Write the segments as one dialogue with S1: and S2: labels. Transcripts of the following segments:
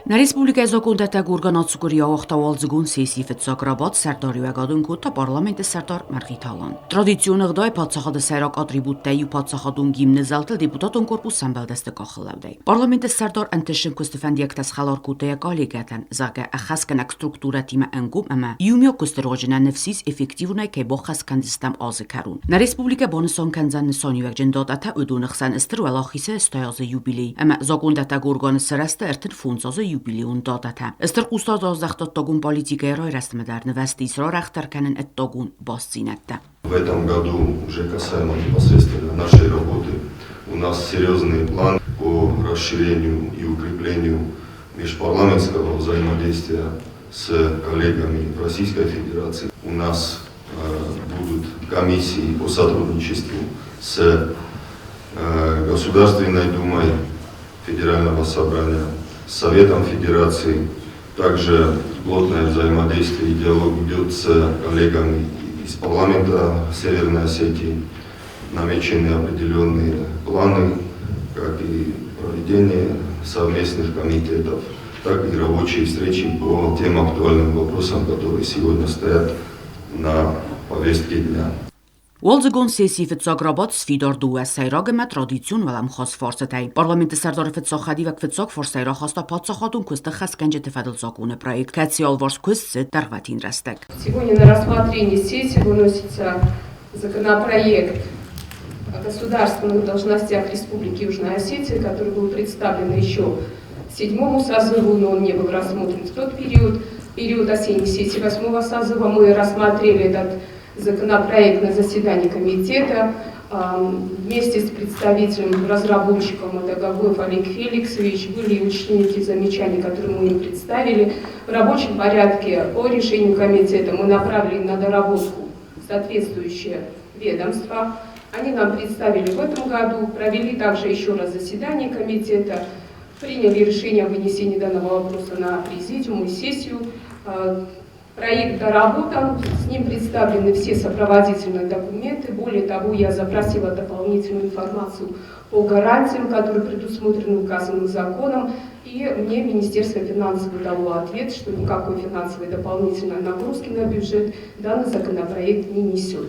S1: Нӕ республикӕйы закъондӕттӕг орган ацы къуыри ауагъта уалдзыгон сессийы фыццаг рабадт, сӕрдариуӕгад ын кодта парламенты сӕрдар Мӕргъиты Алан. Традицион ӕгъдауӕй паддзахады сӕйраг атрибуттӕй иу паддзахадон гимны зӕлтыл депутатон корпус сӕмбӕлдысты къахыллӕудӕй. Парламенты сӕрдар ӕнтыстджын куысты фӕндиӕгтӕ схӕлар кодта йӕ коллегӕтӕн, зӕгъгӕ, ӕххӕстгӕнӕг структурӕтимӕ ӕнгом ӕмӕ иумиаг куысты руаджы нӕ ныфс ис эффективонӕй кӕй баххӕст кӕндзыстӕм азы кӕрон. Нӕ республикӕ банысан кӕндзӕн нысаниуӕгджын датӕтӕ, уыдоны хсӕн Стыр Уӕлахизы 80 азы юбилей ӕмӕ закъондӕттӕг органы сырӕзты 35 азы юбилейон датӕтӕ. Стыр хъусдард аздӕхта ӕддагон политикӕйы райрӕзтмӕ дӕр, нывӕзты ис рарӕхдӕр кӕнын ӕддагон бастдзинӕдтӕ.
S2: В этом году уже касаемо непосредственно нашей работы у нас серьезный план по расширению и укреплению межпарламентского взаимодействия с коллегами Российской Федерации. У нас будут комиссии по сотрудничеству с Государственной Думой Федерального собрания, с Советом Федерации. Также плотное взаимодействие и диалог идет с коллегами из парламента Северной Осетии. Намечены определенные планы, как и проведение совместных комитетов, так и рабочие встречи по тем актуальным вопросам, которые сегодня стоят на повестке дня.
S1: Уалдзыгон сессийы фыццаг рабадт сфидар дыууӕ сӕйраг ӕмӕ традицион уӕлӕмхас фарстытӕй. Парламенты сӕрдары фыццаг хӕдивӕг фыццаг фарстӕй рахаста паддзахадон куысты хӕсгӕнджыты фӕдыл закъоны проект, кӕцы алыварс куыст цыд дӕргъвӕтин рӕстӕг.
S3: Сегодня на рассмотрение сессии выносится законопроект о государственных должностях Республики Южная Осетия, который был представлен еще седьмому созыву, но он не был рассмотрен в тот период. Период осенней сессии восьмого созыва мы рассмотрели этот законопроект на заседании комитета вместе с представителем, разработчиком, это Гагоев Олег Феликсович, были учтены те замечания, которые мы им представили. В рабочем порядке по решению комитета мы направили на доработку соответствующее ведомство. Они нам представили в этом году, провели также еще раз заседание комитета, приняли решение о вынесении данного вопроса на президиум и сессию. Проект доработан, с ним представлены все сопроводительные документы. Более того, я запросила дополнительную информацию по гарантиям, которые предусмотрены указанным законом. И мне Министерство финансов дало ответ, что никакой финансовой дополнительной нагрузки на бюджет данный законопроект не несет.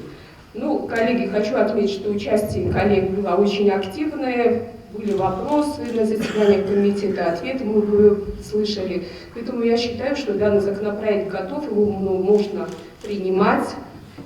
S3: Ну, коллеги, хочу отметить, что участие коллег было очень активное, были вопросы на заседаниях комитета, ответы мы слышали. Поэтому я считаю, что данный законопроект готов, его можно принимать.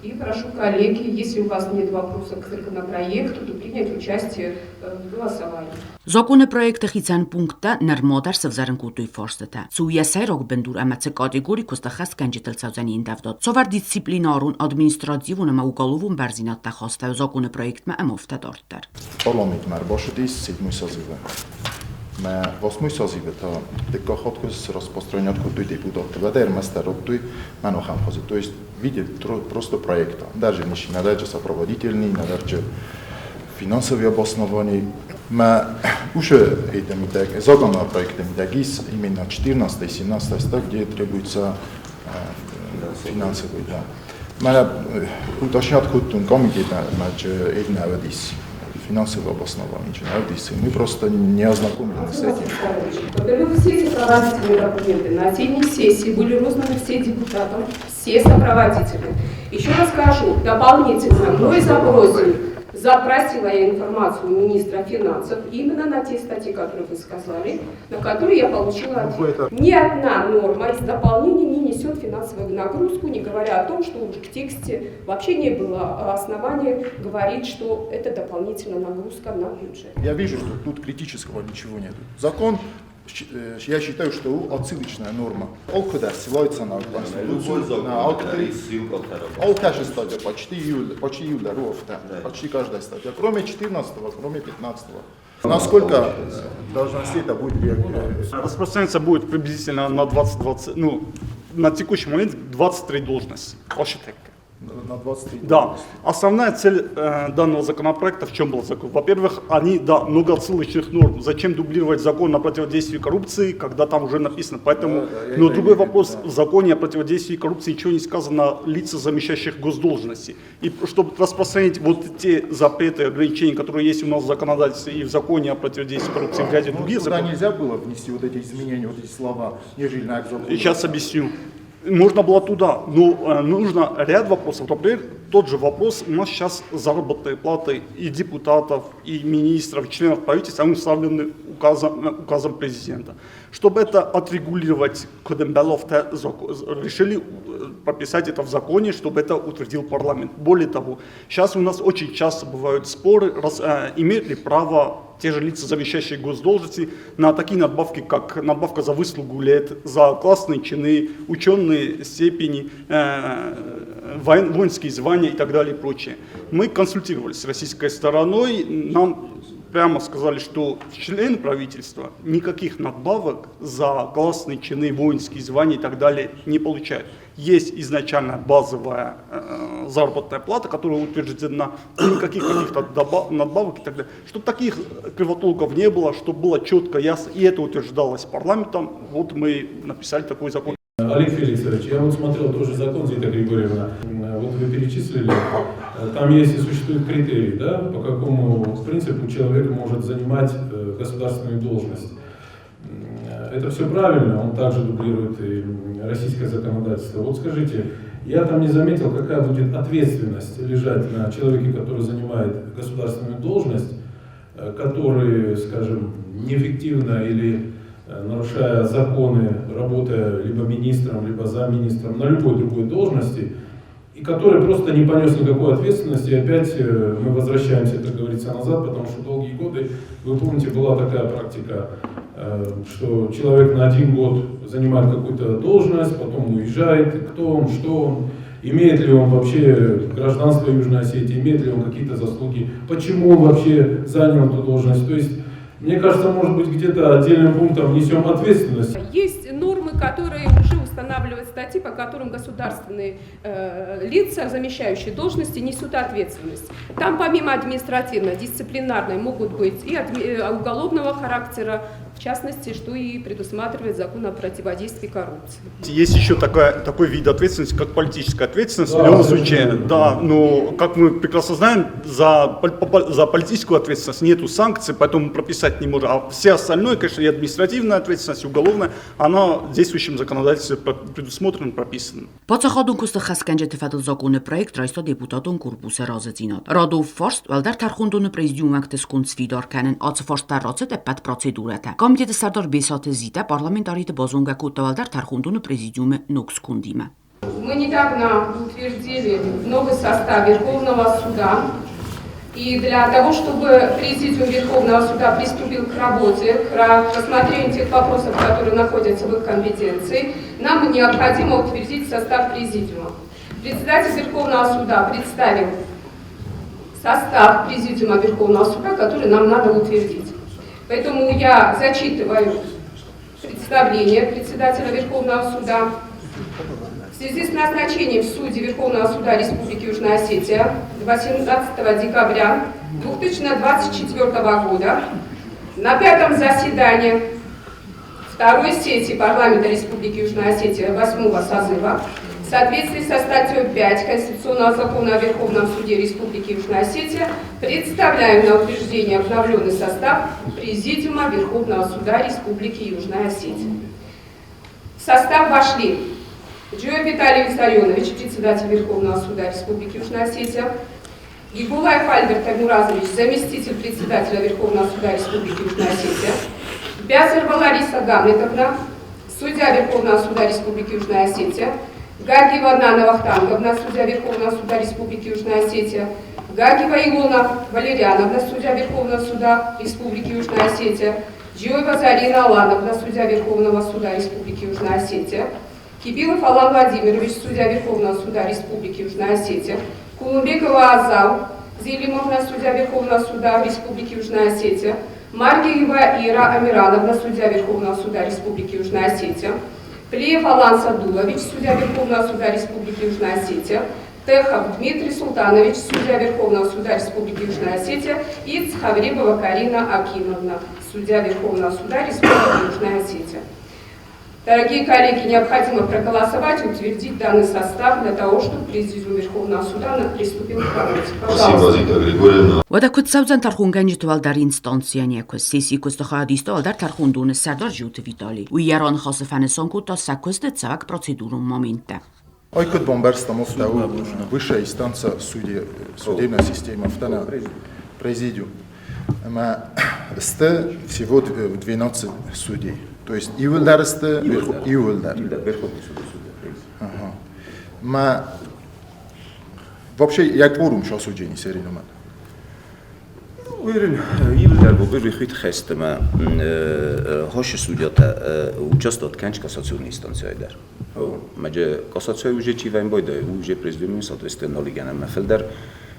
S3: И прошу, коллеги, если у вас нет вопросов к законопроекту, то принять участие в голосовании.
S1: Законопроекты хицӕн пункттӕ нырма дӕр сӕвзӕрын кодтой фарстытӕ. Цы у йӕ сӕйраг бындур ӕмӕ цы категори куысты хӕсгӕнджытыл цӕудзӕни ӕндӕвдад, цавӕр дисциплинарон, административон ӕмӕ уголовон бӕрндзинӕдтӕ хастӕуы законыпроектмӕ ӕмӕ афтӕ дарддӕр.
S4: Парламентмӕ ӕрбацыдис седьмой созывы. Мӕ восьмой созывы та дыккаг хатт куы распространять кодтой депутатты, уӕд ӕрмӕстдӕр радтой мӕн ахӕм хуызы. То есть в виде просто проекта. Даже не нӕдӕр сопроводительный, нӕдӕр финансовые обоснований. Мӕ уже это мидӕг, законопроекты мидӕг ис именно 14 и 17 статья, где требуется финансовый, да. Мӕнӕ уточнять кодтон комитетмӕ, ис финансовое обоснование, мы просто не ознакомлены с этим.
S3: Во-первых, все эти сопроводительные документы на осенней сессии были розданы все депутатам, все сопроводительные. Еще раз скажу, дополнительно мной запросили, запросила я информацию у министра финансов именно на те статьи, которые вы сказали, на которые я получила ответ. Ни одна норма из дополнений не несет финансовую нагрузку, не говоря о том, что уж в тексте вообще не было основания говорить, что это дополнительная нагрузка на бюджет.
S4: Я вижу, что тут критического ничего нет. Закон, я считаю, что отсылочная норма. Алкоголь ссылается на Конституцию, на акты. Алкаши статья, почти июля, почти июля, ровно, почти каждая статья, кроме 14, кроме 15. Насколько должностей это будет
S5: Распространяться будет приблизительно на 20, 20, ну, на текущий момент 23 должности.
S4: На 23
S5: Да. Основная цель данного законопроекта в чем был закон? Во-первых, они, да, много отсылочных норм. Зачем дублировать закон о противодействии коррупции, когда там уже написано? Поэтому,
S4: Да, да, я
S5: но
S4: это
S5: другой
S4: имею в виду,
S5: вопрос,
S4: да.
S5: в законе о противодействии коррупции ничего не сказано о лицах, замещающих госдолжности. И чтобы распространить вот те запреты, ограничения, которые есть у нас в законодательстве и в законе о противодействии коррупции, в ряде
S4: Ну,
S5: других
S4: туда
S5: законов.
S4: нельзя было внести вот эти изменения, вот эти слова, нежели на закон.
S5: Сейчас объясню. Можно было туда, но нужно ряд вопросов. Например, тот же вопрос, у нас сейчас заработные платы и депутатов, и министров, и членов правительства, они установлены указом президента. Чтобы это отрегулировать, решили прописать это в законе, чтобы это утвердил парламент. Более того, сейчас у нас очень часто бывают споры, имеют ли право те же лица, замещающие госдолжности, на такие надбавки, как надбавка за выслугу лет, за классные чины, ученые степени, воинские звания и так далее и прочее. Мы консультировались с российской стороной, нам прямо сказали, что члены правительства никаких надбавок за классные чины, воинские звания и так далее не получают. Есть изначально базовая заработная плата, которая утверждена, и никаких каких-то надбавок и так далее. Чтобы таких кривотолков не было, чтобы было четко, ясно, и это утверждалось парламентом, вот мы написали такой закон.
S6: Олег Феликсович, я вот смотрел тоже закон, Зита Григорьевна, вот вы перечислили, там есть и существуют критерии, да, по какому принципу человек может занимать государственную должность. Это все правильно, он также дублирует и российское законодательство. Вот скажите, я там не заметил, какая будет ответственность лежать на человеке, который занимает государственную должность, который, скажем, неэффективно или нарушая законы, работая либо министром, либо замминистром, на любой другой должности, и который просто не понес никакой ответственности, и опять мы возвращаемся, как говорится, назад, потому что долгие годы, вы помните, была такая практика, что человек на один год занимает какую-то должность, потом уезжает, кто он, что он, имеет ли он вообще гражданство Южной Осетии, имеет ли он какие-то заслуги, почему он вообще занял эту должность. То есть, мне кажется, может быть, где-то отдельным пунктом несем ответственность.
S3: Есть нормы, которые уже устанавливают статьи, по которым государственные лица, замещающие должности, несут ответственность. Там помимо административной, дисциплинарной могут быть и уголовного характера, в частности, что и предусматривает закон о противодействии коррупции.
S5: Есть еще такой вид ответственности, как политическая ответственность.
S6: Да,
S5: в любом
S6: совершенно
S5: случае,
S6: верно.
S5: да, но, как мы прекрасно знаем, за политическую ответственность нету санкций, поэтому прописать не можем. А все остальное, конечно, и административная ответственность, и уголовная, она в действующем законодательстве предусмотрена, прописана.
S1: Паддзахадон куысты хӕсгӕнджыты фӕдыл закъоны проект райста депутатон корпусы разыдзинад. Радон фарст уӕлдӕр тӕрхондоны президиумы уӕнгты сконд сфидар кӕнын. Ацы фарст дӕр рацыд ӕппӕт процедурӕтӕ. Комитеты сӕрдар Бесаты Зитӕ парламентариты базонгӕ кодта уӕлдӕр тӕрхондоны президиумы ног скондимӕ.
S3: Мы недавно утвердили новый состав Верховного суда. И для того, чтобы Президиум Верховного суда приступил к работе, к рассмотрению тех вопросов, которые находятся в их компетенции, нам необходимо утвердить состав Президиума. Председатель Верховного суда представил состав Президиума Верховного суда, который нам надо утвердить. Поэтому я зачитываю представление председателя Верховного суда. В связи с назначением судей Верховного суда Республики Южная Осетия 18 декабря 2024 года на пятом заседании второй сессии парламента Республики Южная Осетия 8 созыва в соответствии со статьей 5 Конституционного закона о Верховном суде Республики Южная Осетия представляем на утверждение обновленный состав Президиума Верховного суда Республики Южная Осетия. В состав вошли Джиоев Виталий Виссарионович, председатель Верховного суда Республики Южная Осетия, Гигулаев Альберт Таймуразович, заместитель председателя Верховного суда Республики Южная Осетия, Бязарова Лариса Гамлетовна, судья Верховного суда Республики Южная Осетия, Гагиева Нана Вахтанговна, судья Верховного суда Республики Южная Осетия, Гагиева Илона Валерьяновна, судья Верховного суда Республики Южная Осетия, Джиоева Зарина Алановна, судья Верховного суда Республики Южная Осетия, Кибилов Алан Владимирович, судья Верховного суда Республики Южная Осетия, Кулумбекова Азал Зелимовна, судья Верховного суда Республики Южная Осетия, Маргиева Ира Амирановна, судья Верховного суда Республики Южная Осетия, Плиев Алан Садулович, судья Верховного суда Республики Южная Осетия, Техов Дмитрий Султанович, судья Верховного суда Республики Южная Осетия, и Цхаврибова Карина Акимовна, судья Верховного суда Республики Южная Осетия. Дорогие коллеги, необходимо проголосовать и утвердить данный состав для того, чтобы Президиум Верховного Суда приступил к работе.
S2: Спасибо, Зита Григорьевна.
S1: Уӕдӕ куыд цӕудзӕн тӕрхонгӕнджыты уӕлдӕр инстанцийӕн йӕ куыст? Сессийы куысты хайадист уӕлдӕр тӕрхондоны сӕрдар Джиоты Витали. Уый йӕ раныхасы фӕнысан кодта сӕ куысты цӕвӕг процедурон моменттӕ.
S4: Ай куыд бамбӕрстам, афтӕ у высшая инстанция судебная система, афтӕ нӕ президиум. Ӕмӕ сты всего 12 судей. То есть иуылдӕр сты иуылдӕр. Мӕ вообще я кворум осуждений серийномӕн.
S7: Уверен, иуылдӕр бобер хестема хоше судьята участвовать кӕнч кассационной инстанцияй дӕр. Мӕджы кассация уже чи вайн бойда, уже президиум соответственно налигӕнӕн фылдӕр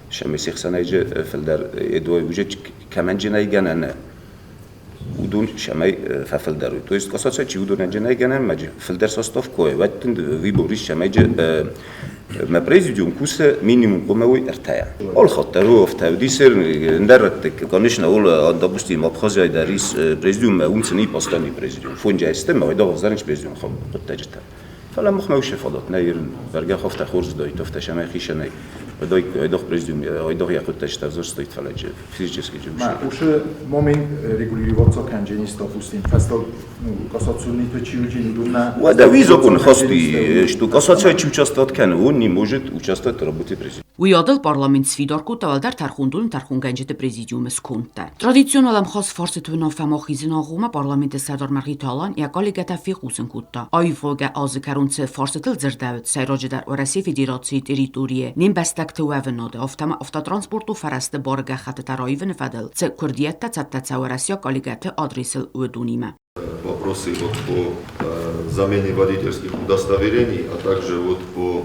S7: шамеси хсӕнӕйджы фылдӕр эдой уже кӕмӕнджынӕй гӕнӕн уыдон шамай фӕфылдӕр. То есть кассация чи уыдонӕнджынӕй гӕнӕн мӕджы фылдӕр состав кой, вӕттын выбор ис шамайджы мӕ президиум кусы минимум хъуамӕ уой ӕртӕйӕ. Алхатт дӕр у афтӕ уыдис ӕндӕр конечно, ол допустим Абхазияй дӕр ис президиум унцыни постоянный президиум. Фонджайсты мӕ айдагъ ӕвзарынч президиум хъуыддаджытӕ. Фӕлӕ махмӕ уыцы фадат нӕй, бӕргӕ афтӕ хорз уыдаид, афтӕ сӕмӕй хицӕнӕй айдагъ президиум, айдагъ йӕ хъуыддаджытӕ ӕвзӕрстаид, фӕлӕ физически
S4: Уыцы момент регулироваться кӕндженис, допустим, фӕстаг кассационный чи уыди, уыдон
S7: Уӕдӕ уый закон хасти, что кассация чи участвовать кӕны, он не может участвовать в работе президиума.
S1: Уыйадыл парламент сфидар кодта уӕлдӕр тӕрхондоны тӕрхонгӕнджыты президиумы скондтӕ. Традицион уӕлӕмхас фарсыты уынаффӕмӕ ахизыны агъоммӕ парламенты сӕрдар Мӕргъиты Алан йӕ коллегӕтӕ фехъусын кодта, аивгъуыйгӕ азы кӕрон цы фарстытыл дзырдӕуыд, сӕйраджыдӕр Уӕрӕсейы Федерацийы территорийы не мбӕстӕгты уӕвынады, афтӕ ма автотранспортон фӕрӕзты бары гӕххӕттытӕ раивыны фӕдыл цы куырдиӕттӕ цӕттӕ цӕуы уӕрӕсейаг коллегӕты адресыл, уыдонимӕ.
S2: Вопросы вот по замене водительских удостоверений, а также вот по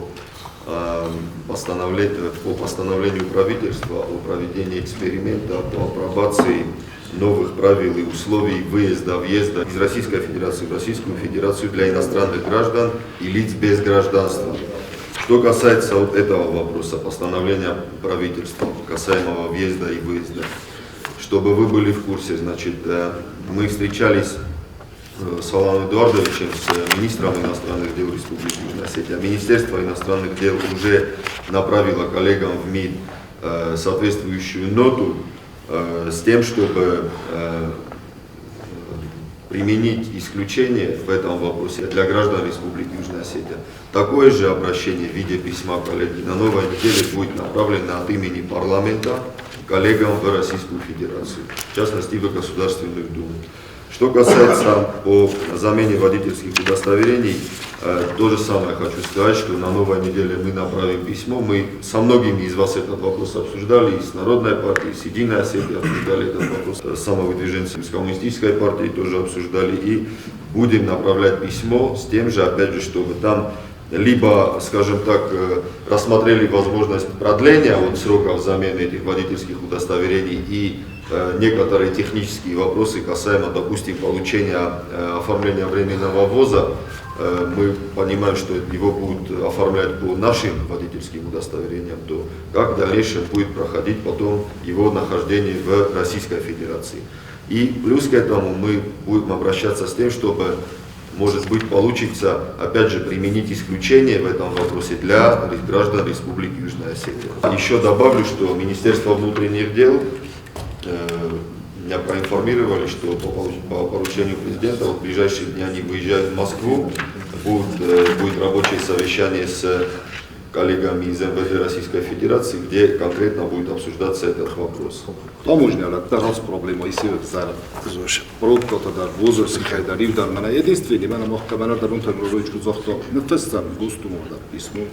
S2: постановлению правительства о проведении эксперимента по апробации новых правил и условий выезда, въезда из Российской Федерации в Российскую Федерацию для иностранных граждан и лиц без гражданства. Что касается вот этого вопроса, постановления правительства касаемого въезда и выезда, чтобы вы были в курсе, значит, мы встречались с Аланом Эдуардовичем, с министром иностранных дел Республики Южная Осетия. Министерство иностранных дел уже направило коллегам в МИД соответствующую ноту с тем, чтобы применить исключение в этом вопросе для граждан Республики Южная Осетия. Такое же обращение в виде письма коллеги на новой неделе будет направлено от имени парламента коллегам в Российскую Федерацию, в частности в Государственную Думу. Что касается по замене водительских удостоверений, то же самое хочу сказать, что на новой неделе мы направим письмо. Мы со многими из вас этот вопрос обсуждали, и с Народной партией, и с Единой Осетией обсуждали этот вопрос, с самовыдвиженцами, с Коммунистической партией тоже обсуждали. И будем направлять письмо с тем же, опять же, чтобы там либо, скажем так, рассмотрели возможность продления вот сроков замены этих водительских удостоверений и некоторые технические вопросы касаемо, допустим, получения, оформления временного ввоза. Мы понимаем, что его будут оформлять по нашим водительским удостоверениям, то как в дальнейшем будет проходить потом его нахождение в Российской Федерации. И плюс к этому мы будем обращаться с тем, чтобы, может быть, получится, опять же, применить исключение в этом вопросе для граждан Республики Южная Осетия. Еще добавлю, что Министерство внутренних дел меня проинформировали, что по поручению президента в ближайшие дни они выезжают в Москву, будет рабочее совещание с коллегами из МВД Российской Федерации, где конкретно будет обсуждаться этот вопрос.
S8: Таможня раз проблема и пробката дар возраст хайдари дар мана единственный мана махкамана дар он тамрозоич кузахта нефессам Госдума дар письмо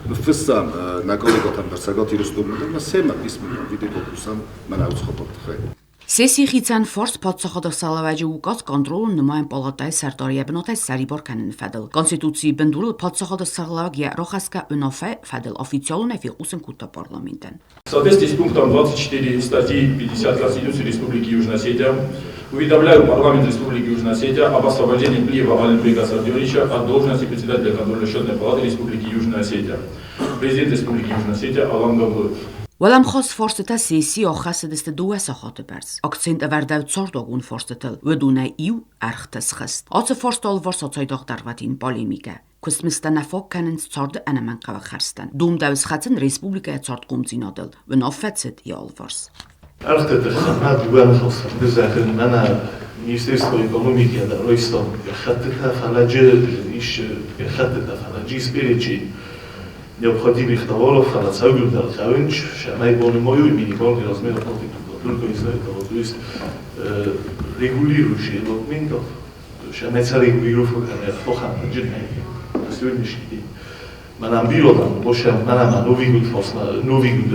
S8: нефессам на коллегатам дар Цӕгат Ирыстонмӕ дӕр мӕ семӕ письмо виде кусам мана уцхабар тыххӕй.
S1: Сессийы хицӕн фарс паддзахады сӕргълӕууӕджы указ контролон нымайӕн палатӕйы сӕрдар йӕ бынатӕй ссӕрибар кӕныны фӕдыл. Конституцийы бындурыл паддзахады сӕргълӕууӕг йӕ рахӕсгӕ уынаффӕйы фӕдыл официалонӕй фехъусын кодта парламентӕн.
S9: В соответствии с пунктом 24 статьи 50 Конституции Республики Южная Осетия Уведомляю парламент Республики Южная Осетия об освобождении Плиева Алимбека Сардионовича от должности председателя Контрольно-счетной палаты Республики Южная Осетия. Президент Республики Южная Осетия Алан Гаглоев.
S1: Уӕлӕмхас фарстытӕ сессийы аххӕссыдысты дыууӕ сахаты бӕрц. Акцент ӕвӕрдӕуыд цардуагон фарстытыл, уыдонӕй иу ӕргъты схызт. Ацы фарсты алыварс ацайдагъ дӕргъвӕтин полемикӕ. Куыстмыздтӕ нӕ фаг кӕнынц царды ӕнӕмӕнгхъӕуӕг хӕрдзтӕн. Домдӕуы схӕцын республикӕйы цардхъомдзинадыл, уынаффӕ цыд йӕ алыварс.
S10: Ӕргъты тыххӕй ма дыууӕ ныхасы зӕгъын, мӕнӕ Министерство экономики дӕр райстам гӕххӕттытӕ, фӕлӕ ис гӕххӕттытӕ, фӕлӕ ис перечень необходимых товаров, фӕлӕ цӕугӕдӕр хъӕуынц, цӕмӕй банымайой минимальный размер оплаты труда. Только из-за этого, то есть регулирующие документов, цӕмӕй сӕ регулировка кӕнӕ на сегодняшний день. Мӕнӕн биродам, бошем, мӕнӕ Новый год фасна, Новый год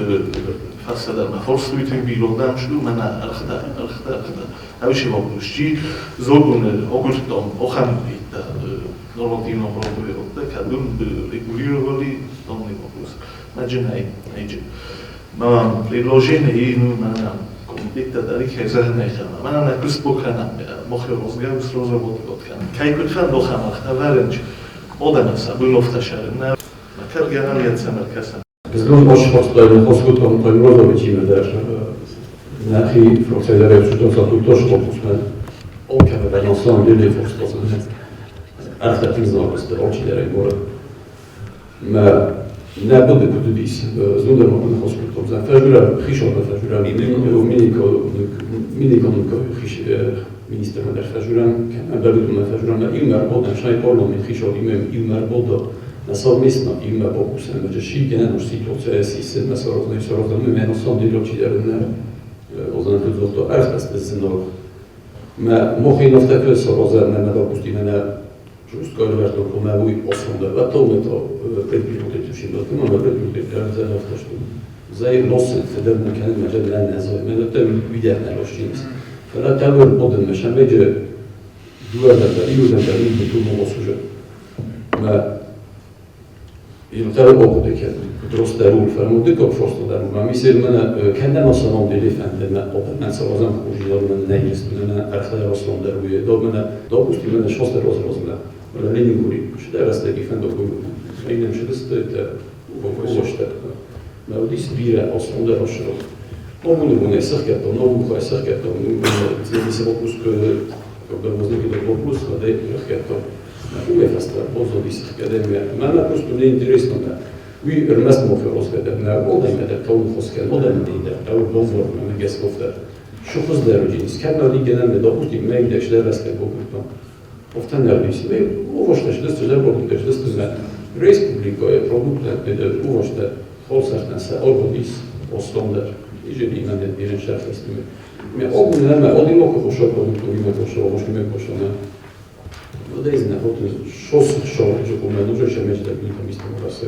S10: фасада на форстуйтын биродам шу, мӕнӕ ӕрхта, ӕрхта, ӕрхта. Әвши вопрос, закон огуртом, охам это нормативно-правовой акты, кадун регулировали данный вопрос. Наджинай, наджин. Ма предложение, ну, мӕнӕ комитет дарик хезахнайхана. Мӕнӕ куспокана, мохе розгавус разработкан. Кайкутфан дохамах, таваренч, одана сабуновташарна, макарганан ятсамаркасан.
S6: Безгон ош хосгутом Таймурозович имедер нахи фракция обсуждал на самом деле ما لابد كتبيس زودر ما كنا خص كتب فاجولا خيشو فاجولا ميني كون خيش minister der فاجولا كان بابد ما فاجولا إما بود شاي parlament خيشو إما بود на совместно има покуса на шигена ситуация система сорозна сорозна мы на самом деле очевидно означает архастезно ما مخي نفتكر сороза на допустим на жестко верто на уй основа ватомето предприятие ما предприятие нафташто زي نص الفدر كان المجال لنا زي ما تم بدانا لوشينس فلا تمر بدن مش مجا دوا دبري ودبري بتو موصوجا ما يلتقوا بك درس دارول فرمودك فرصة دارول ما مثل من كان نصنع دليفان لنا قبل سوازن خروجي من نيس من أرخى رسول داروي دو من دو بوستي من شخص روز روز لا ولا لينغوري مش ده بس دليفان دو بقول مش بس وشت ما وديس بيرة أصلا ده رشرو نو بونه سركت نو بخوا سركت نو تزيد سبب возникне вопрос, да рахето. Уе фаста позо дис академия. Мана просто не интересно да. Ви ërmest mo ferosket na odem da ton fosket odem da da dovor na geskofta. Şu hız derujis. Kan li genelde допустим мег дешлер расте гокурто. Офтан дервис. Ме овошташ дестер продуктеш дестер республика продукт да овошта холсартнаса оргодис остондер. Ижели имаме дирен шарфестиме. Ме огунаме одимо како шо продукт има кошо овош има кошо на да изна шос шо жокуме нужа ще между да мислимо да се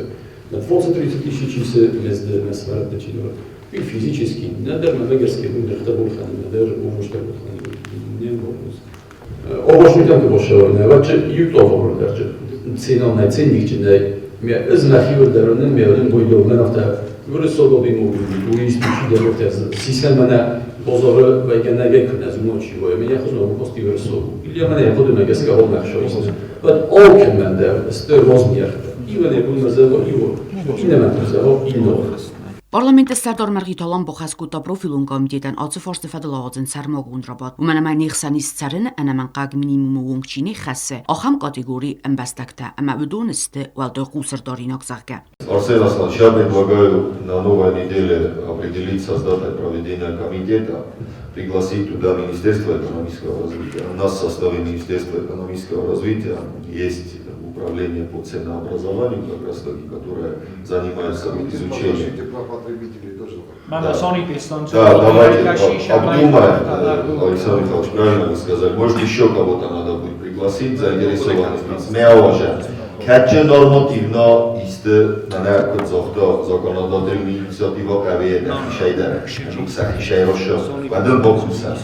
S6: на 20-30 тысячи се мезде на сварат чинова. И физически, надер на вегерски бундер табулхан, надер овош табулхан, не вопрос. Овош не там кошо, не ваче ютов обродерче. Цена на ценник че не ме изна хиур дернен ме один бойдо мен авта Вырысодобиму туристичи система на бозоры вайгенеге князуночи меня хозно кости вырысо. Или мене ходу на геска холмах шо. But all commander still rozmier. Even if we иво. Инемент зево ино.
S1: Parlamenti Serdar Margitalan bochaskuta profilun komiteten ацы фарсты фӕдыл ауадзын сӕрмагонд рабадт. Уымӕн ӕмӕ не хсӕн ис цӕрыны ӕнӕмӕнгхъӕуӕг минимумы онг чи не хӕссы, ахӕм категори ӕмбӕстӕгтӕ ӕмӕ уыдон сты уӕлдай хъусырдаринаг, зӕгъгӕ.
S2: Арсен Асланович, я предлагаю на новой неделе определиться с датой проведения комитета, пригласить туда Министерство экономического развития. У нас в составе Министерства экономического развития есть управление по ценообразованию, как раз таки, которое занимается изучением.
S11: Да,
S2: да, давайте обдумаем, Александр Михайлович, правильно вы сказали. Может, еще кого-то надо будет пригласить, заинтересованных лиц. Мяожа. Каче нормативно исте на код законодательный инициатива каве шайда, шайроша, ваден бокуса.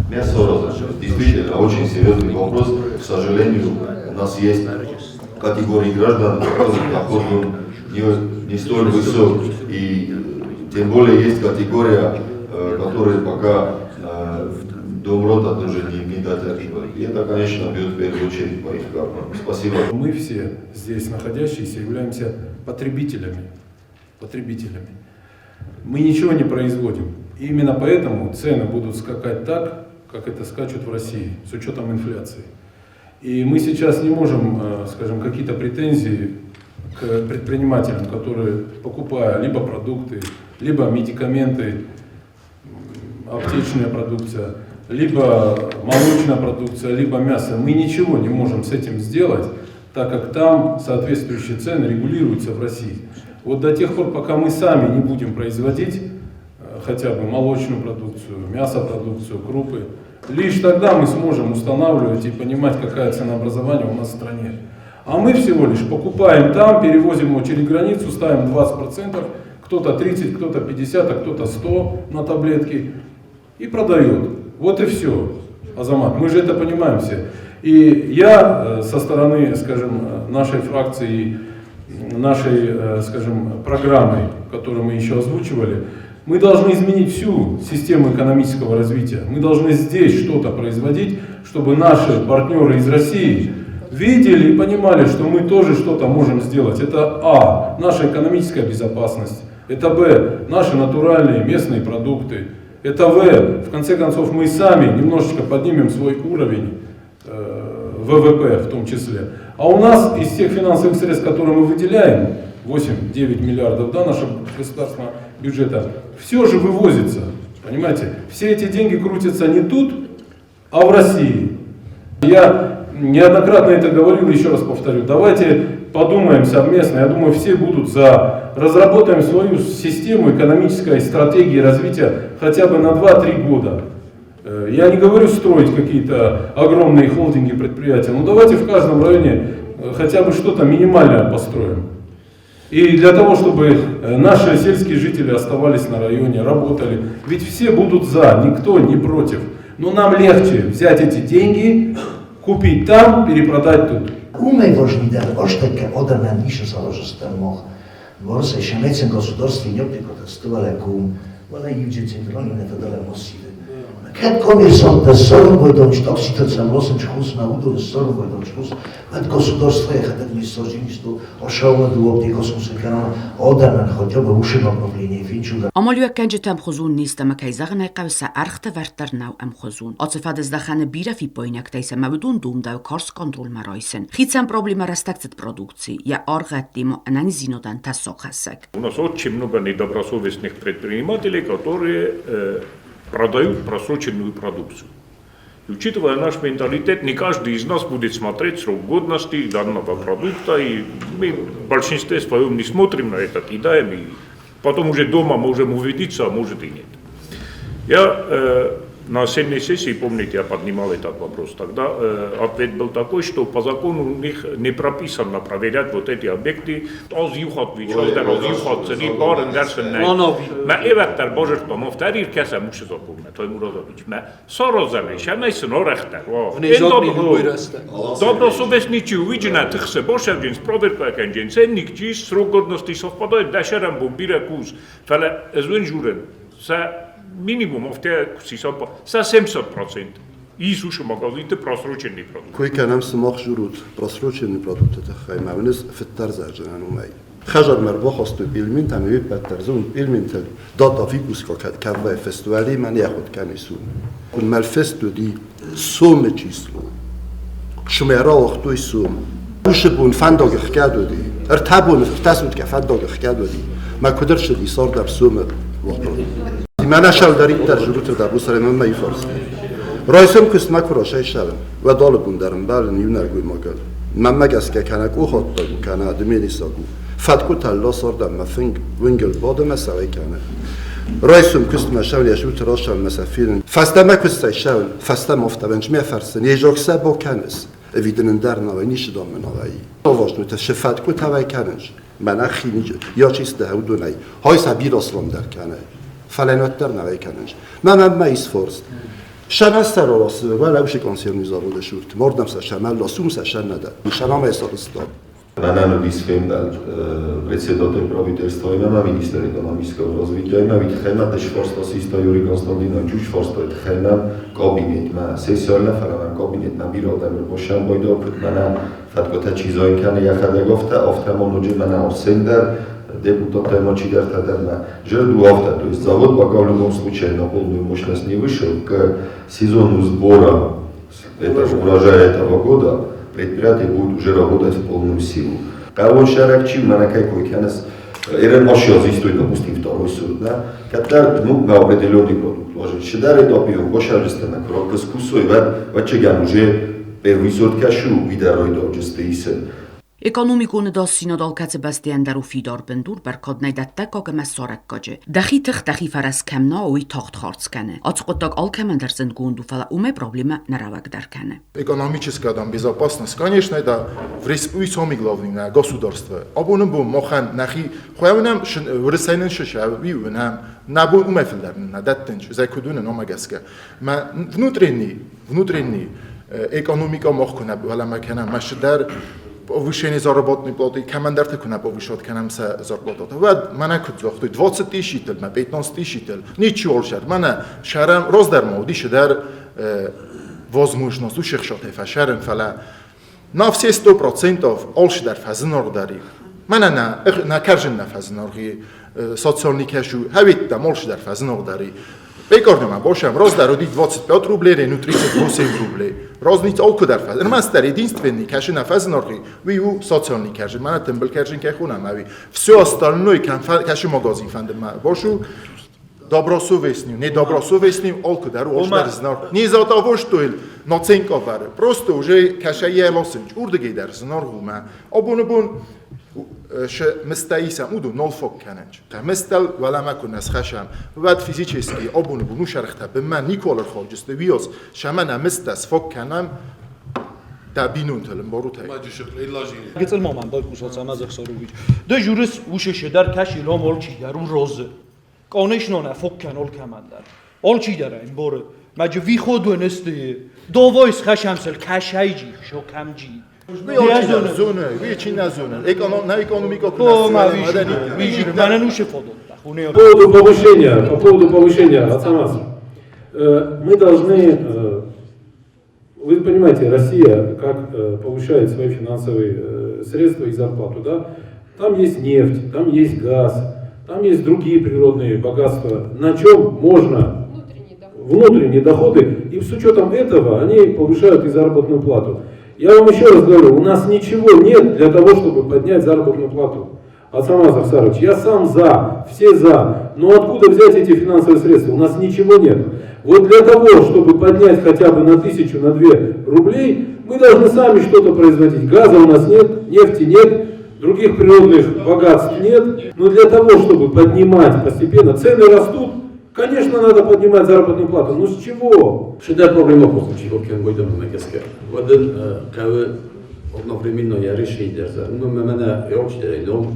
S2: Мясо Действительно, очень серьезный вопрос. К сожалению, у нас есть категории граждан, которых доход не столь высок. И тем более есть категория, которые пока до рота тоже не имеют. председателя. И это, конечно, бьет в первую очередь по их карману. Спасибо.
S6: Мы все здесь находящиеся являемся потребителями. Потребителями. Мы ничего не производим. И именно поэтому цены будут скакать так, как это скачут в России, с учетом инфляции. И мы сейчас не можем, скажем, какие-то претензии к предпринимателям, которые, покупая либо продукты, либо медикаменты, аптечная продукция, либо молочная продукция, либо мясо, мы ничего не можем с этим сделать, так как там соответствующие цены регулируются в России. Вот до тех пор, пока мы сами не будем производить хотя бы молочную продукцию, мясопродукцию, крупы, лишь тогда мы сможем устанавливать и понимать, какая ценообразование у нас в стране. А мы всего лишь покупаем там, перевозим его через границу, ставим 20%, кто-то 30, кто-то 50, а кто-то 100 на таблетки и продает. Вот и все, Азамат, мы же это понимаем все. И я со стороны, скажем, нашей фракции, нашей, скажем, программы, которую мы еще озвучивали, мы должны изменить всю систему экономического развития. Мы должны здесь что-то производить, чтобы наши партнеры из России видели и понимали, что мы тоже что-то можем сделать. Это А, наша экономическая безопасность. Это Б, наши натуральные местные продукты. Это В, в конце концов, мы сами немножечко поднимем свой уровень ВВП в том числе. А у нас из тех финансовых средств, которые мы выделяем, 8-9 миллиардов, да, нашего государственного бюджета, все же вывозится, понимаете? Все эти деньги крутятся не тут, а в России. Я неоднократно это говорил, еще раз повторю, давайте подумаем совместно, я думаю, все будут за, разработаем свою систему экономической стратегии развития хотя бы на 2-3 года. Я не говорю строить какие-то огромные холдинги, предприятия, но давайте в каждом районе хотя бы что-то минимальное построим. И для того, чтобы наши сельские жители оставались на районе, работали. Ведь все будут за, никто не против. Но нам легче взять эти деньги, купить там, перепродать тут.
S12: Кэт коммерсант сором такси государство
S1: Амалиуӕггӕнджытӕ ӕмхуызон не сты ӕмӕ, кӕй зӕгъын ӕй хъӕуы, сӕ ӕргъты вӕрд дӕр нӕу ӕмхуызон. Ацы фӕдыздӕхӕны бирӕ фиппаинӕгтӕ ис ӕмӕ уыдон домдӕуы карз контролмӕ райсын. Хицӕн проблемӕ рӕстӕгцыд продукци, йӕ аргъ ӕддемӕ ӕнӕниздзинадӕн тӕссаг хӕссӕг.
S13: У нас очень много недобросовестных предпринимателей, которые продают просроченную продукцию. И учитывая наш менталитет, не каждый из нас будет смотреть срок годности данного продукта, и мы в большинстве своем не смотрим на это, кидаем, и потом уже дома можем увидеться, а может и нет. Я на осенней сессии, помните, я поднимал этот вопрос, тогда ответ был такой, что по закону у них не прописано проверять вот эти объекты. Az juhat vicsalder, az juhat цени барын дәрсен Мә эвәттәр божыртма, мофтарир кәсә мушы запомна, той Мурадович. Мә сорозаме, шәмәйсен орехтер. Добросовестничи увиджена тхсе бошевджин проверка кенджин, ценник чис, срок годности совпадает, дәшәрәм бу бирә куз. Фәлә эзвен журен. Са минимум са 70% из уши магазинте просроченный продукт.
S8: Койка нам смах журут просроченный продукт это хаймавнес фиттерза жанумай. Хажар марбахасту пельмин там и паттерзун пельмин тел дата фикуска кавай фестивали ман яхот канису. Он малфесту ди соме число. Шмера охтой сом. Ушебун фандог хкадуди. Артабун фтасут кафандог хкадуди. Ма кудерш ди сордаб соме вахто. من شل دارید در جروت در بوسر من می فارس رایسم کس مکرا شلم و دال بوندرم بله نیو نرگوی ماگل من مگس که کنک او خود داگو کنه ادمی نیساگو فتکو تلا ساردم مفنگ ونگل باد مسوی کنه رایسم کس مشل یشو تراشم مسافیرن فسته مکس شل فسته مفتبنج می فرسن یه جاکسه با کنس اویدنن در نوای نیش دام نوایی آواز نوت شفت کو توی کنش من اخی یا چیز ده و دونای های سبیر اصلام در کنه فلنات در نوای کنش من من ایس فرست شمس سر راست ولی اوش کنسرنی زاروده شورت مردم سر شمل لاسوم سر شن نده شمام ایسار استاد
S2: Мӕнӕн уыдис фембӕлд председатель правительствоимӕ ӕмӕ министр экономического развития-имӕ, уый тыххӕй мӕ ды сфарста систа Юрий Константинович, уый сфарстой тыххӕй мӕм кабинетмӕ, сессийыл нӕ, фӕлӕ мӕм кабинетмӕ бирӕ адӕм ӕрбасӕмбӕлд, куыд мӕнӕ фӕткъуытӕ чи зайын кӕны йӕхӕдӕг афтӕ, афтӕ ма ноджы мӕнӕ Арсен дӕр, депутаттӕй ма чидӕртӕ дӕр мӕ зӕрд у афтӕ, то есть завод пока в любом случае на полную мощность не вышел, к сезону сбора этого урожая этого года предприятие будет уже работать в полную силу. Хъӕууон сӕрак чи мӕнӕ кӕй кой кӕныс, Эрен ошиоз истой, допустим, второй суд, да? Когда, ну, на определенный продукт ложить. Шидаре допио, кошаржистена, крокос кусой, вад, вачеган уже первый сорт кашу, видарой доджесты исен.
S1: Экономикон ӕдасдзинад алкӕцы бӕстӕйӕн дӕр у фидар бындур, бӕркаднӕй дӕттӕггаг ӕмӕ ссарӕггаджы. Дӕхи тых, дӕхи фӕрӕз кӕм нӕ, уый тагъд хардз кӕны. Ацы хъуыддаг алкӕмӕн дӕр зындгонд у, фӕлӕ уымӕй проблемӕ нӕ рӕуӕгдӕр кӕны.
S4: Экономическая там безопасность, конечно, это в республике самый главный на государство. Абоны бон махӕн нӕхи хуӕуынӕм Уырысӕй нын сысӕ уынӕм, нӕ бон уымӕй фылдӕр нын нӕ дӕттынч, зӕй куыд уынын, уымӕ гӕсгӕ. Мӕ внутренний экономика мах куы нӕ уӕлӕмӕ кӕнӕм, мӕ дӕр повышение заработной платы кӕмӕндӕрты куы нӕ повышать кӕнӕм сӕ зарплататӕ, уӕд мӕнӕ куыд загътой, 20 тысячитыл, мӕ 15 тысячитыл, ничего сӕр, мӕнӕ сӕрӕм, раздӕр ма уыдис дӕр возможность уыцы хсатӕй фӕсӕрын, фӕлӕ на все 100% алчидӕр фӕзынаргъдӕр и. Мӕнӕ нӕ, нӕ кӕрзын нӕ фӕзынаргъ и, социальный кӕсу, хӕветтӕм алчидӕр фӕзынаргъдӕр и. Пекарнямӕ бошӕм, раздӕр уыди 25 рублей, ну 38 рублей. Разница алкуыдӕр фӕз. Ӕрмӕстдӕр единственный кӕсы нӕ фӕзынаргъ и, уый у социальный кӕрзын. Мӕнӕ тымбыл кӕрзын кӕй хонӕм, ӕви. Все остальное кӕсы магазин фӕнды мӕ бошу, добросовестный, недобросовестный, алкуыдӕр у алчидӕр зынаргъ. Не из-за того, что ил наценка вӕры, просто уже кӕсӕй йӕ ласынч, урдыгӕй дӕр зынаргъ у мӕ. Абоны бон мыстӕ исӕм, уыдон нал фаг кӕнынч. Мыстӕл уӕлӕмӕ куы нӕ схӕсӕм, уӕд физически абоны бон усӕргътӕ бынмӕ никуал ӕрхауджысты, уыйас сӕмӕ нӕ мыстӕ сфаг кӕнӕм дӕ бинонтыл ӕмбарутӕй.
S14: Гыццыл ма мӕм байхъусат Самазах Сарович. Ды журыс ушеше дӕр кӕсилом олчидӕр у розы. Конечно, нӕ фог кӕн олкӕмӕн дӕр. Олчидӕр ӕмбары. Мӕджы виходуен ысты. Довой схӕсӕмсыл кӕсӕйджи, шокамджи.
S4: На экономика
S6: По поводу повышения, Ацамаз, мы должны, вы понимаете, Россия как повышает свои финансовые средства и зарплату, да? Там есть нефть, там есть газ, там есть другие природные богатства, на чем можно внутренние доходы, и с учетом этого они повышают и заработную плату. Я вам еще раз говорю, у нас ничего нет для того, чтобы поднять заработную плату. Ацамаз Ахсарович, я сам за, все за, но откуда взять эти финансовые средства? У нас ничего нет. Вот для того, чтобы поднять хотя бы на 1000, на 2 рублей, мы должны сами что-то производить. Газа у нас нет, нефти нет, других природных богатств нет. Но для того, чтобы поднимать постепенно, цены растут, конечно, надо поднимать заработную плату. Но с чего?
S15: Шидӕр проблема хосн чи кӕн гойдам гӕсгӕ. Уӕд хъӕуы одновременно я решение дӕр зӕгъын, ӕмӕ мӕнӕ алчидӕр ном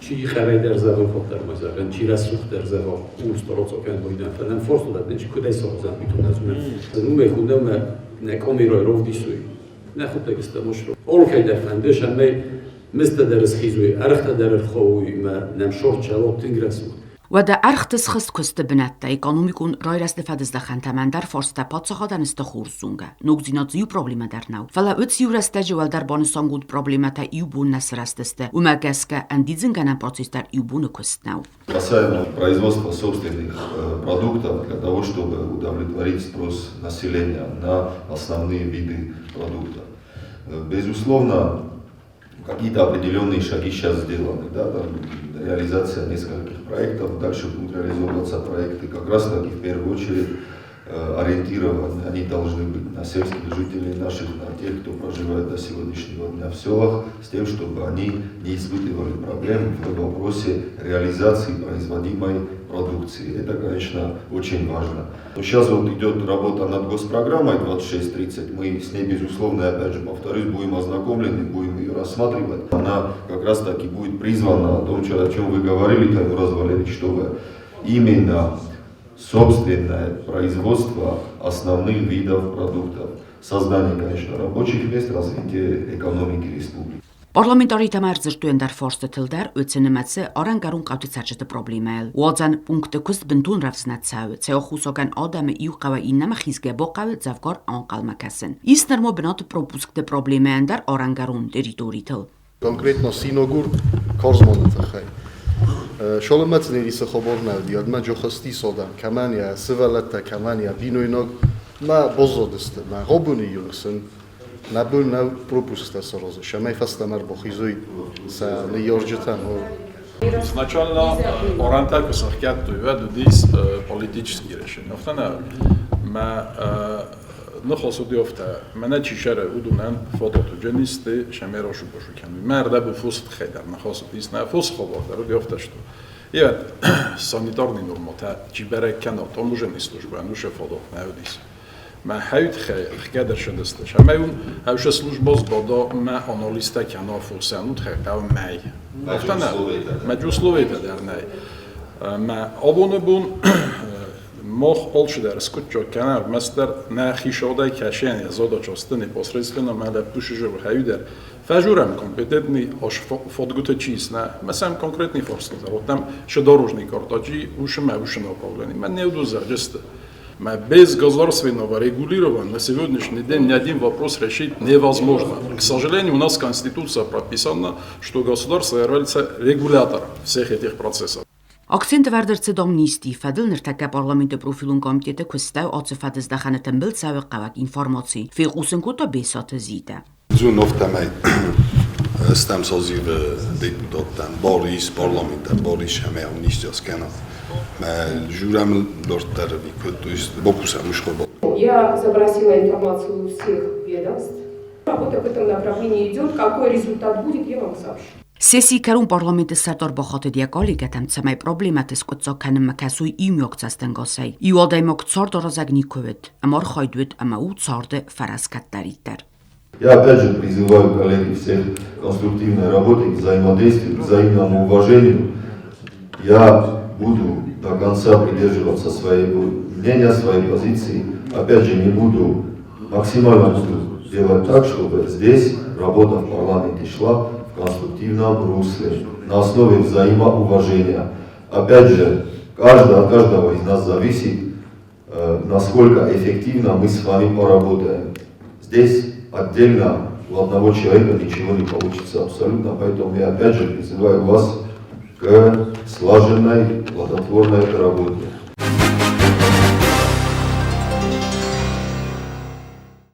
S15: чи хӕрӕй дӕр зӕгъын фылдӕр ма зӕгъын, чи рӕсугъддӕр зӕгъа, ууыл стараться кӕн гойдам. Фӕлӕ форсудат нӕ чи куыдӕй цӕудзӕн, уый нӕ зонӕм. Уымӕй худӕм нӕ камерӕй равдисуй. Нӕ худдаг стамошро. Алкӕй дӕр фӕнды, сӕмӕй мыздтӕ дӕр схизуй, ӕргътӕ дӕр ӕрхауй, мӕ нӕм шорт чалот тынг рӕсугъд.
S1: Уӕдӕ ӕргъты схызт куысты бынӕттӕ, экономикон райрӕзты фӕдыздӕхӕнтӕ ӕмӕ ӕндӕр фарстытӕ паддзахадӕн сты хорз зонгӕ. Ногдзинад дзы иу проблемӕ дӕр нӕу. Фӕлӕ уыцы иу рӕстӕджы уӕлдӕр банысангонд проблемӕтӕ иу бон нӕ сырӕзтысты. Уымӕ гӕсгӕ ӕндидзынгӕнӕн процесс дӕр иу боны куыст нӕу.
S2: Касаемо производства собственных продуктов для того, чтобы удовлетворить спрос населения на основные виды продуктов. Безусловно, какие-то определенные шаги сейчас сделаны, да, там реализация нескольких проектов, дальше будут реализовываться проекты как раз таки в первую очередь ориентированы, они должны быть на сельских жителей наших, на тех, кто проживает до сегодняшнего дня в селах, с тем, чтобы они не испытывали проблем в вопросе реализации производимой продукции. Это, конечно, очень важно. Но сейчас вот идет работа над госпрограммой 2630. Мы с ней, безусловно, опять же повторюсь, будем ознакомлены, будем ее рассматривать. Она как раз таки будет призвана о том, о чем вы говорили, Таймураз Валерьевич, чтобы именно собственное производство основных видов продуктов, создание, конечно, рабочих мест, развитие экономики республики.
S1: Парламентаритӕ ма ӕрдзырдтой ӕндӕр фарстытыл дӕр, уыцы нымӕцы арӕнгӕрон хъӕуты цӕрджыты проблемӕйыл. Уадзӕн пункты куыст бынтон рӕвдз нӕ цӕуы, цӕуы ӕххуысагӕн адӕмы иу хъӕуӕй иннӕмӕ хизгӕ бахъӕуы дзӕвгар ӕнхъӕлмӕ кӕсын. Ис нырма бынаты пропускты проблемӕ ӕндӕр арӕнгӕрон территоритыл.
S11: Конкретно Синогур Корзманы тыххӕй. Шоломӕцънерисы хабар нӕ уыди, ӕдмӕ джохости содам, кӕмӕн йӕ сывӕллӕттӕ, кӕмӕн йӕ бинойнаг, мӕ баззадысты, мӕ гъобуны иунг сын нӕ бон нӕу пропусктӕ саразын, цӕмӕй фӕстӕмӕ ӕрбахизой сӕ ныййарджытӕм.
S16: Изначально арӕнтӕ куы сӕхгӕдтой, уӕд уыдис политический решение. Афтӕ нӕ, мӕ ныхас уыди афтӕ, мӕнӕ чи сӕры, уыдонӕн фадат уыдзӕнис ты сӕмӕ расу-басу кӕной. Мӕ ӕрдӕбон фосы тыххӕй дӕр ныхас уыдис, нӕ фосы хабар дӕр уыди афтӕ, что Йӕ санитарный норматӕ чи бӕрӕг кӕна, таможенный службӕйӕн уыцы фадат нӕ уыдис. Мӕ хӕйтхӕй ӕхгӕд ӕрцыдысты. Цӕмӕй уын ӕвзӕр службӕ сбада мӕ анализтӕ кӕна фосӕн, уыдхӕй хъӕуы мӕй. Афтӕ нӕ, мӕ условийтӕ дӕр нӕй. Мӕ абоны бон мах алчидӕр скъуыддзаг кӕнӕм, ӕрмӕстдӕр нӕхи сыгъдӕй кӕсӕн йӕ задача непосредственно мӕ лӕппу сызӕгъы хӕйдӕр. Фӕжурӕм компетентный фадгуытӕ чи ис, нӕ, мӕ сӕм конкретный фарстатӕ, вот там шы дорожный картаджи, ушы мӕ ушы направление. Мӕ не удузӕрджысты. Без государственного регулирования на сегодняшний день ни один вопрос решить невозможно. К сожалению, у нас Конституция прописана, что государство является регулятором всех этих процессов.
S1: Акцент ӕвӕрд ӕрцыд амнистийы фӕдыл ныртӕккӕ парламенты профилон комитеты куыстӕй ацы фӕдыздӕхӕны тымбыл цӕуы хъӕуӕг информаци, фехъусын кодта Бесаты Зитӕ.
S8: Зуновтӕмӕй стӕм созывы депутаттӕн бар ис, парламентӕн бар ис ӕмӕ амнистия скӕна. Жюрӕм дарддӕр куыд, то есть бакусӕм уый
S3: Я запросила информацию у всех ведомств. Работа в этом направлении идет. Какой результат будет, я вам сообщу.
S1: Сессийы кӕрон парламенты сӕрдар бахатыд йӕ коллегӕтӕм, цӕмӕй проблемӕты скъуыддзаг кӕнынмӕ кӕсой иумиаг цӕстӕнгасӕй. Иу адӕймаг цардаразӕг никуы уыд, ӕмархайд уыд ӕмӕ у царды фӕрӕз кӕддӕриддӕр.
S2: Я опять же призываю коллеги всех к конструктивной работе, к взаимодействию, к взаимному уважению. Я буду до конца придерживаться своего мнения, своей позиции. Опять же, не буду, максимально буду делать так, чтобы здесь работа в парламенте шла в конструктивном русле, на основе взаимоуважения. Опять же, каждый, от каждого из нас зависит, насколько эффективно мы с вами поработаем. Здесь отдельно у одного человека ничего не получится абсолютно, поэтому я опять же призываю вас к слаженной, плодотворной работе.